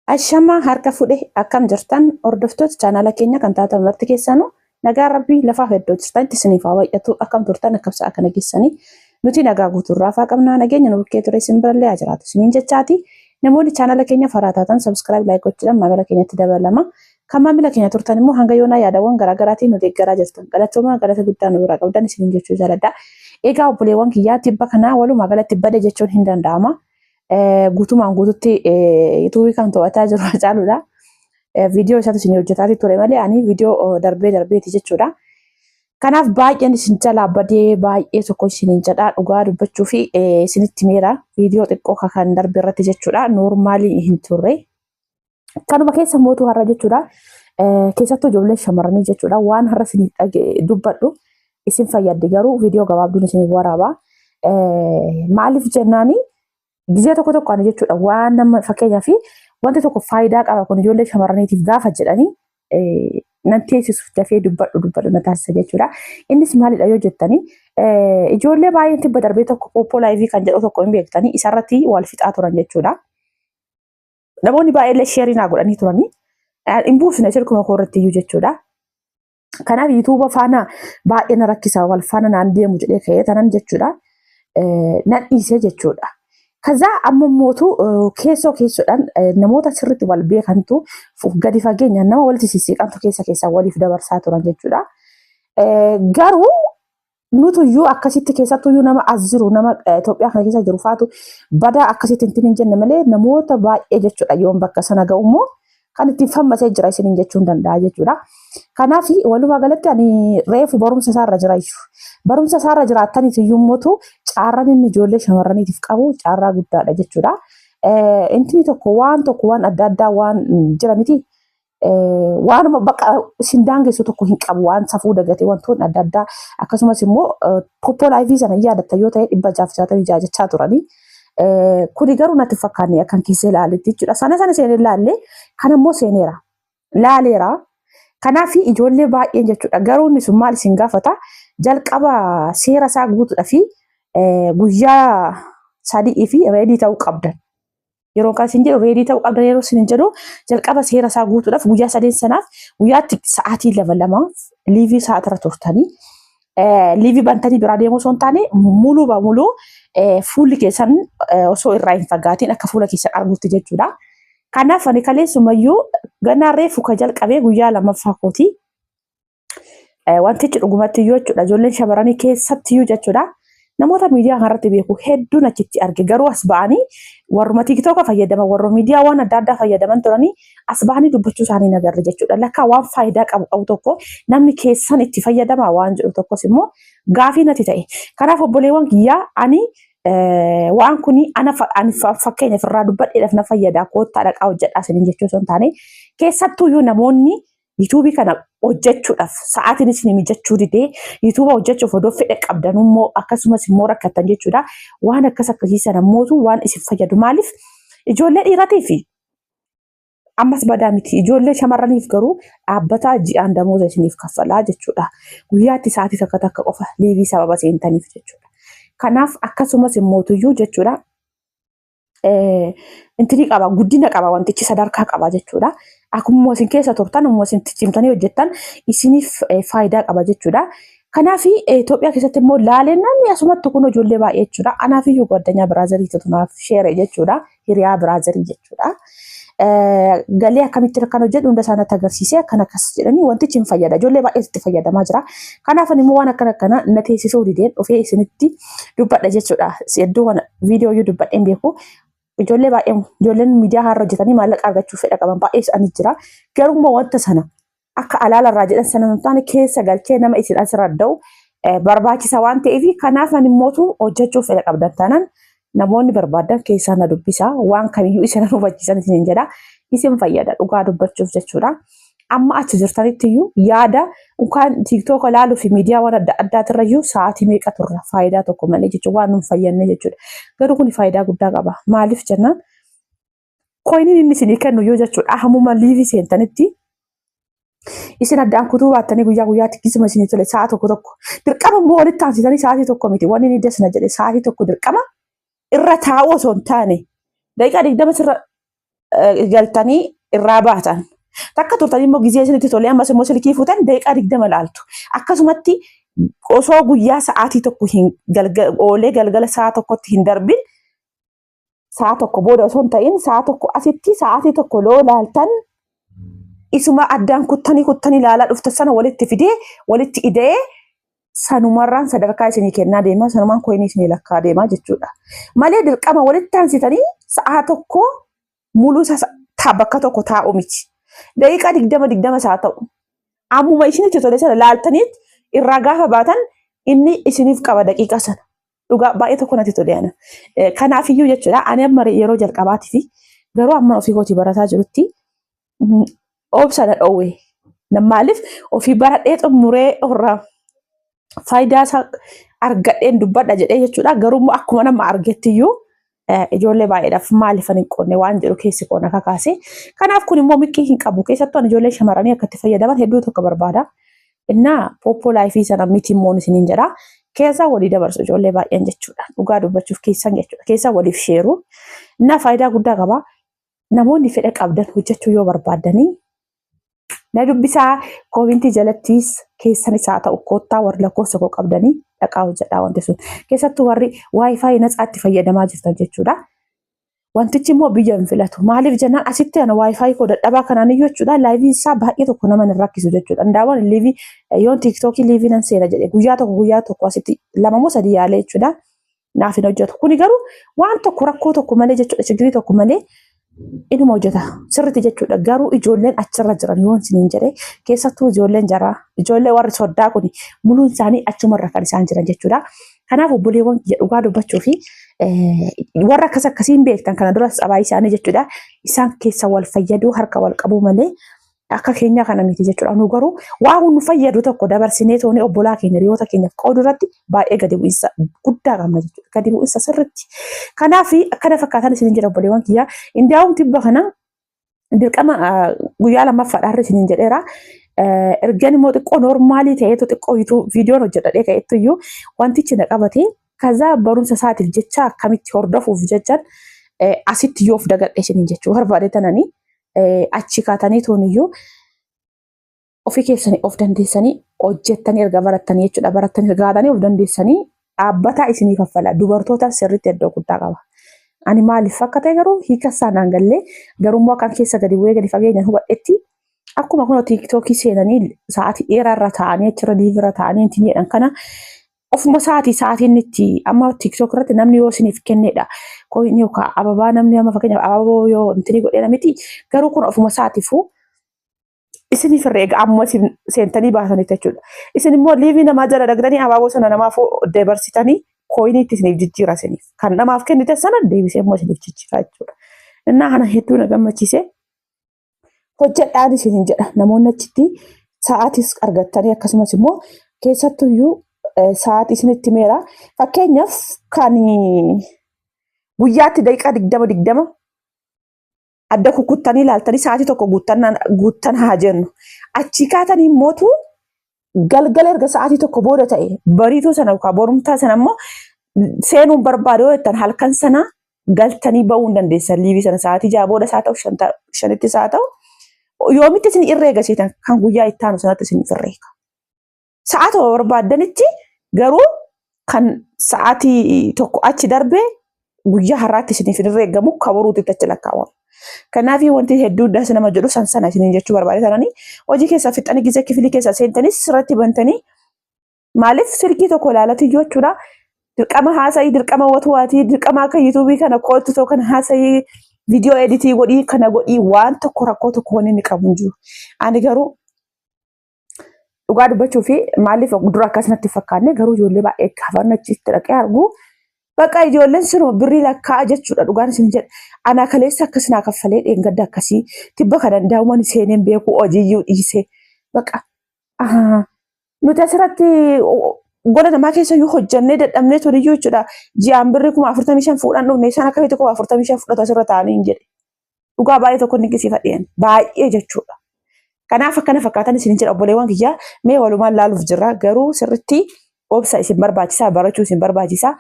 Ashamaa harka fudhe akkam jirtan hordoftoota chaanaala keenya kan taatan marti keessanuu nagaa rabbii lafaaf iddoo jirtanitti isiniif haa baay'atu akkam turtan akkam sa'a kana geessanii nuti nagaa guutuurraa afaa qabnaa nageenya nu bukkee ture isin birallee haa jiraatu isiniin jechaati namoonni chaanaala keenya faraa taatan subscribe like gochuudhaan maamila keenyatti dabalama kan maamila keenya turtan immoo hanga yoonaa yaadawwan garaagaraatiin nu deeggaraa jirtan galatoomaa galata guddaa nu biraa qabdan isiniin jechuu jaaladha egaa obboleewwan kiyyaa tibba kanaa walumaa galatti bade jechuun hin danda'ama. Guutumaan guututti yuutuubii kan to'ataa jiru Hacaaluudha. Viidiyoo isaatu isin hojjetaa ture malee ani viidiyoo darbee darbeeti jechuudha. Kanaaf baay'een isin jalaa badee baay'ee tokko isiniin jedhaa dhugaa dubbachuu fi isinitti meera viidiyoo xiqqoo kan darbe irratti jechuudha. Noormaalii hin turre. Kanuma keessa mootuu har'a jechuudha. Keessattuu ijoollee shamarranii jechuudha. Waan har'a isiniif dubbadhu isin fayyaddi garuu viidiyoo gabaabduun isiniif waraaba. Maaliif jennaani gizee tokko tokko ani jechuudha waan nama fakkeenyaaf wanti tokko faayidaa qaba kun ijoollee shamarraniitiif gaafa jedhanii nan teessisuuf dafee dubbadhu dubbadhu na taasisa jechuudha. Innis maalidha yoo jettanii ijoollee baay'een tibba darbee tokko pooppoo laayivii kan jedhu tokko hin beektanii isarratti wal fixaa turan jechuudha. Namoonni baay'ee illee sheerii naa godhanii turanii hin buufne silkuma koo irratti iyyuu jechuudha. Kanaaf yuutuuba faana baay'ee na rakkisa wal faana naan deemu jedhee ka'ee tanan jechuudha. Nan dhiisee jechuudha. Kazaa amma mootu keessoo keessoodhaan namoota sirriitti wal beekantu gadi fageenyaan nama walitti sissiqantu keessa keessaa waliif dabarsaa turan jechuudha. Garuu nutuyyuu akkasitti keessattuyyuu nama as jiru nama Itoophiyaa kana keessa jiru faatu badaa akkasitti ittiin hin jenne malee namoota baay'ee jechuudha yoon bakka sana ga'u immoo kan ittiin fammasee jira isiniin jechuun danda'a jechuudha. Kanaaf walumaa galatti ani reefu barumsa isaarra jira iyyuu. Barumsa isaarra jiraattaniif iyyuu immoo caarraan inni ijoollee shamarraniitiif qabu caarraa guddaadha jechuudha. Intini tokko waan tokko waan adda addaa waan jira miti. Waanuma bakka isin daangessu tokko hin qabu waan safuu dagate wantoonni adda addaa akkasumas immoo poppoo laayivii sana hin yaadatta yoo ta'e 666 jechaa turanii. Kuni garuu natti fakkaanne akkan keessa ilaaletti jechuudha. Sana sana seenee ilaalle kan immoo seeneera. Laaleera. Kanaaf ijoollee baay'een jechuudha. Garuu inni sun maal isin gaafata? Jalqaba seera isaa guutuudha fi guyyaa sadii fi reedii ta'uu qabdan. Yeroo kan isin jedhu reedii ta'uu qabdan yeroo isin jedhu jalqaba seera isaa guutuudhaaf guyyaa sadeen sanaaf guyyaatti sa'aatii lama lamaaf liivii sa'aatirra turtanii liivii bantanii biraa deemuu osoo hin taane muluu ba muluu fuulli keessan osoo irraa hin fagaatiin akka fuula keessan argutti jechuudha. Kanaaf ani kaleessumayyuu ganaa reefu ka jalqabee guyyaa lammaffaa kooti. Wantichi dhugumatti iyyuu jechuudha ijoolleen shamarranii keessatti iyyuu jechuudha namoota miidiyaa kanarratti beeku hedduun achitti arge garuu as ba'anii warruma tiiktooka fayyadaman warruma miidiyaa waan adda addaa fayyadaman turanii as ba'anii dubbachuu isaanii hin agarre jechuudha lakkaa waan faayidaa qabu qabu tokko namni keessan itti fayyadamaa waan jedhu tokkos immoo gaafii natti ta'e kanaaf obboleewwan kiyyaa ani waan kun ana ani fakkeenyaaf irraa dubbadheedhaaf na fayyada koottaa dhaqaa hojjedhaa isiniin jechuu osoo hin taane keessattuyyuu namoonni Yuutuubii kana hojjechuudhaaf sa'aatiin isin mijachuu didee yuutuuba hojjechuuf odoo fedha qabdan immoo akkasumas immoo rakkattan jechuudha. Waan akkas akkasii sana mootu waan isin fayyadu maaliif ijoollee dhiiratii fi ammas badaa miti ijoollee shamarraniif garuu dhaabbataa ji'aan damooza isiniif kaffalaa jechuudha. Guyyaatti sa'aatii takka takka qofa liivii sababa seentaniif jechuudha. Kanaaf akkasumas immootuyyuu jechuudha intinii qaba guddina qaba wantichi sadarkaa qaba jechuudha. Akkuma isin keessa turtan akkuma isin cimtanii hojjettan isiniif faayidaa qaba jechuudha. Kanaaf Itoophiyaa keessatti immoo laaleen namni asumatti kun ijoollee baay'ee jechuudha. Anaaf iyyuu goddanyaa biraazarii tunaaf sheere jechuudha. Hiriyaa biraazarii jechuudha. Galee akkamitti akkan hojjedhu hunda isaa natti agarsiisee akkan akkas jedhanii wantichi hin fayyada. Ijoollee baay'ee itti fayyadamaa jira. Kanaaf ani immoo waan akkana akkana na teessisuu dideen dhufee isinitti dubbadha jechuudha. Iddoo kana viidiyoo iyyuu dubbadhee hin beeku. Ijoollee baay'een ijoolleen miidiyaa har'a hojjetanii maallaqa argachuuf fedha qaban baay'ee isaanii jira. Garuu immoo wanta sana akka alaala irraa jedhan sana hin taane keessa galchee nama isin asirra da'u barbaachisa waan ta'eef kanaaf ani immootu hojjechuuf fedha qabdan taanaan namoonni barbaadan keessaa na dubbisa waan kamiyyuu isin hubachiisan isin jedha isin fayyada dhugaa dubbachuuf jechuudha. Amma achi jirtanitti iyyuu yaada yookaan tiiktook ilaaluu fi miidiyaawwan adda addaatirra iyyuu sa'aatii meeqa turra faayidaa tokko malee jechuudha waan nun fayyadne jechuudha. Garuu kun faayidaa guddaa qaba. Maaliif jennaan koyiniin inni isinii kennu iyyuu jechuudha hammuma liivii seentanitti isin addaan kutuu baattanii guyyaa guyyaatti gisuma isinii tole sa'a tokko tokko dirqama immoo walitti aansitanii sa'aatii tokko miti wanni inni dasna jedhe sa'aatii tokko dirqama irra taa'uu osoo hin taane daqiiqaa 20 sirra Galtanii irraa baatan. Takka turtanii immoo gizee isinitti tolee ammas immoo silkii fuutan daqiiqaa 20 laaltu. Akkasumatti osoo guyyaa sa'aatii tokko hin oolee galgala sa'a tokkotti hin darbin, sa'a tokko booda osoo hin ta'in sa'a tokko asitti sa'aatii tokko loo laaltan, isuma addaan kuttanii kuttanii ilaalaa dhuftan sana walitti fidee, walitti ida'ee, sanumarraan sadarkaa isinii kennaa deema, sanumaan coinii isinii lakkaa deemaa jechuudha. Malee dirqama walitti aansitanii sa'aa tokko muluu isa bakka tokko taa'u miti. Daqiiqaa 20 20 isaa ta'u. Ammuma isinitti tole sana laaltaniit irraa gaafa baatan inni isiniif qaba daqiiqaa sana. Dhugaa baay'ee tokko natti tole ana. Kanaafiyyuu jechuudha, ani amma yeroo jalqabaatii fi garuu amma ofii kootii barataa jirutti obsa na dhoowwe. Maaliif ofii baradhee xumuree irraa faayidaa isaa argadheen dubbadha jedhee jechuudha. Garuu immoo akkuma nama argettiyyuu ijoollee baay'eedhaaf maaliif hin qoonne waan jedhu keessi koo na kakaase. Kanaaf kun immoo miqqii hin qabu. Keessattuu ani ijoollee shamarranii akka itti fayyadaman hedduu tokko barbaada. Innaa Poppo Live sana miti immoo isiniin jedha. Keessaa walii dabarsu ijoollee baay'een jechuudha. Dhugaa dubbachuuf keessan jechuudha. Keessaa waliif sheeru. Innaa faayidaa guddaa qaba. Namoonni fedha qabdan hojjechuu yoo barbaaddanii na dubbisaa, commentii jalattis keessanis haa ta'u koottaa, warri lakkoofsa koo qabdanii dhaqaa hojjedhaa wanti sun. Keessattuu warri WiFi natsaatti fayyadamaa jirtan jechuudha. Wantichi immoo biyya hin filatu. Maaliif jennaan asitti ana WiFi koo dadhabaa kanaan iyyuu jechuudha liveiin isaa baay'ee tokko nama hin rakkisu jechuudha. Ndaawwan live yoon TikTokii live nan seena jedhe guyyaa tokko guyyaa tokko asitti lama moo sadii yaalee jechuudha. Naaf hin hojjetu. Kuni garuu waan tokko rakkoo tokko malee jechuudha, chigirii tokko malee inuma hojjeta sirriitti jechuudha. Garuu ijoolleen achirra jiran yoon isiniin jedhe, keessattuu ijoolleen jaraa, ijoollee warri soddaa kuni muluun isaanii achumarra kan isaan jiran jechuudha. Kanaaf obboleewwan kiyya, dhugaa dubbachuu fi warra akkas akkasiin beektan kana duras xabaayii isaanii jechuudha. Isaan keessa wal fayyaduu, harka wal qabuu malee akka keenyaa kana miti jechuudha. Nu garuu waan nu fayyadu tokko dabarsinee toonee obbolaa keenya, hiriyoota keenyaaf qoodu irratti baay'ee gadi bu'insa guddaa qabna jechuudha. Gadi bu'insa sirriitti. Kanaaf akkana fakkaatan isiniin jedha obboleewwan kiyyaa. Indiyaawum tibba kana dirqama guyyaa lammaffaadhaan isiniin jedheera. Ergan immoo xiqqoo normalii ta'eetu xiqqoo hituu viidiyoon hojjedhadhee ka'eettu iyyuu wantichi na qabate. Kazaa barumsa isaatiif jecha akkamitti hordofuuf jechan asitti yoo of dagadhe isiniin jechuu barbaade tananii achi kaatanii tooniyyuu ofii keessanii of dandeessanii hojjettanii erga barattanii jechuudha. Barattanii erga kaatanii of dandeessanii dhaabbataa isinii kaffala. Dubartoota sirriitti iddoo guddaa qaba. Ani maaliif akka ta'e garuu hiika isaa naan gallee, garuu immoo akkan keessa gadi bu'ee gadi fageenyaan hubadhetti akkuma kun TikTokii seenanii sa'aatii dheeraa irra taa'anii achirra live irra taa'anii ittiin jedhan kana ofuma sa'aatii sa'aatiin itti amma TikTok irratti namni yoo isiniif kennedha. Coinii yookaan ababaa namni amma fakkeenyaaf ababoo yoo intini godhee miti, garuu kun ofuma isaatiifuu isiniif herreega amma isin seentanii baasanitti jechuudha. Isin immoo live namaa jala dhaqxanii abaaboo sana namaaf dabarsitanii coinii itti isiniif jijjiira isiniif. Kan namaaf kennite sana deebisee immoo isiniif jijjiira jechuudha. Innaa kana hedduu na gammachiise. Hojjedhaan isiniin jedha, namoonni achitti sa'aatis argattanii akkasumas immoo keessattuyyuu sa'aatii isinitti meera. Fakkeenyaaf kan guyyaatti daqiiqaa 20 20 adda kukkuttanii ilaaltanii sa'aatii tokko guuttan haa jennu. Achii kaatanii immootu galgala erga sa'aatii tokko booda ta'e bariituu sana yookaan borumtaa sana immoo seenuun barbaade yoo jettan, halkan sana galtanii ba'uu hin dandeessan live sana sa'aatii 6 booda isaa ta'u, 5tti isaa ta'u, yoomitti isin irreega seetan kan guyyaa itti aanu sanatti isin irreega. Sa'aa tokko barbaaddanitti garuu kan sa'aatii tokko achi darbee guyyaa har'aatti isiniif hin herreegamu, kaboruutti achi lakkaawwama. Kanaaf wanti hedduu das nama jedhu san sana isiniin jechuu barbaade tananii hojii keessa fixanii gizee kifilii keessa seentanis sirratti bantanii, maaliif silkii tokko ilaalatu iyyuu jechuudha. Dirqama haasa'ii, dirqama watuwaatii, dirqama akka YouTubeii kana koottu ta'u kana haasa'ii, viidiyoo editii godhii, kana godhii, waan tokko rakkoo tokko wanni inni qabu hin jiru. Ani garuu dhugaa dubbachuu fi maaliif dura akkasumatti fakkaanne, garuu ijoollee baay'ee gaafa achitti dhaqee argu bakka ijoolleen sunuma birrii lakkaa'a jechuudha, dhugaan isin jedha. Ana kaleessa akkas naa kaffalee, dheengadda akkasii, tibba kana daa'uman seeneen beeku, hojiiyyuu dhiisee bakka nuti asirratti gola namaa keessa iyyuu hojjannee dadhabnee toliyyuu jechuudha. Ji'aan birrii 45,000 fuudhan dhufne, isaan akkamitti 45,000 fudhatu asirra taa'anii hin jedhe. Dhugaa baay'ee tokko dinqisiifadheen baay'ee jechuudha. Kanaaf akkana fakkaatan isin jedha obboleewwan kiyyaa, mee walumaan laaluuf jirra, garuu sirritti obsa isin barbaachisaa, barachuu isin barbaachisaa.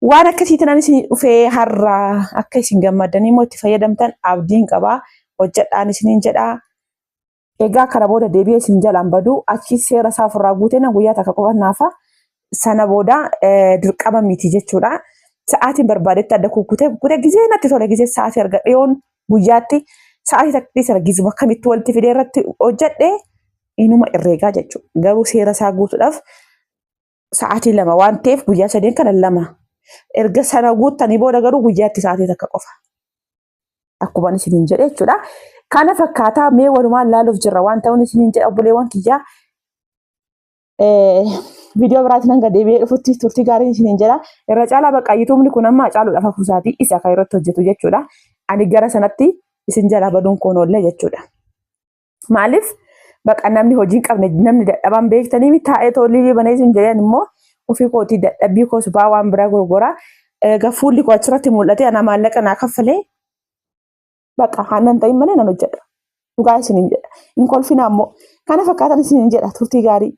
Waan akkasiitiin ani isin dhufee har'a akka isin gammaddanii immoo itti fayyadamtan abdiin qaba. Hojjedhaan isiniin jedha. Egaa kana booda deebi'ee isin jalaan badu achi seera isaa ofirraa guutee nan guyyaa takka qofa naafa sana booda dirqama miti jechuudha. Sa'aatiin barbaadetti adda kukkutee kukkutee gizee natti tole gizee sa'aatii argadhe yoon guyyaatti sa'aatii takka sana gizuma akkamitti walitti fidee irratti hojjedhe inuma herreegaa jechuudha. Garuu seera isaa guutuudhaaf sa'aatii 2 waan ta'eef guyyaa sadeen kana 2. Erga sana guuttanii booda garuu guyyaatti sa'aatii takka qofa. Akkuma isiniin jedhe jechuudha. Kana fakkaataa mee walumaan laaluuf jirra waan ta'uun isiniin jedha obboleewwan kiyyaa. Viidiyoo biraatiin hanga deebi'ee dhufutti turtii gaariin isiniin jedha. Irra caalaa bakka yuutuubni kun amma caaluudhaaf hafuusaatii isa kan irratti hojjetu jechuudha. Ani gara sanatti isin jalaa baduun koon oolle jechuudha. Maaliif baqa namni hojii hin qabne namni dadhabaan beektanii taa'ee toolii banee isin jedhan immoo ofii kootii dadhabbii koos baa waan biraa gurgura. Egaa fuulli koo achirratti mul'ate ana maallaqa naa kaffalee baqa aannan ta'in malee nan hojjedha. Dhugaa isiniin jedha. Hin kolfinaa immoo. Kana fakkaatan isiniin jedha turtii gaarii.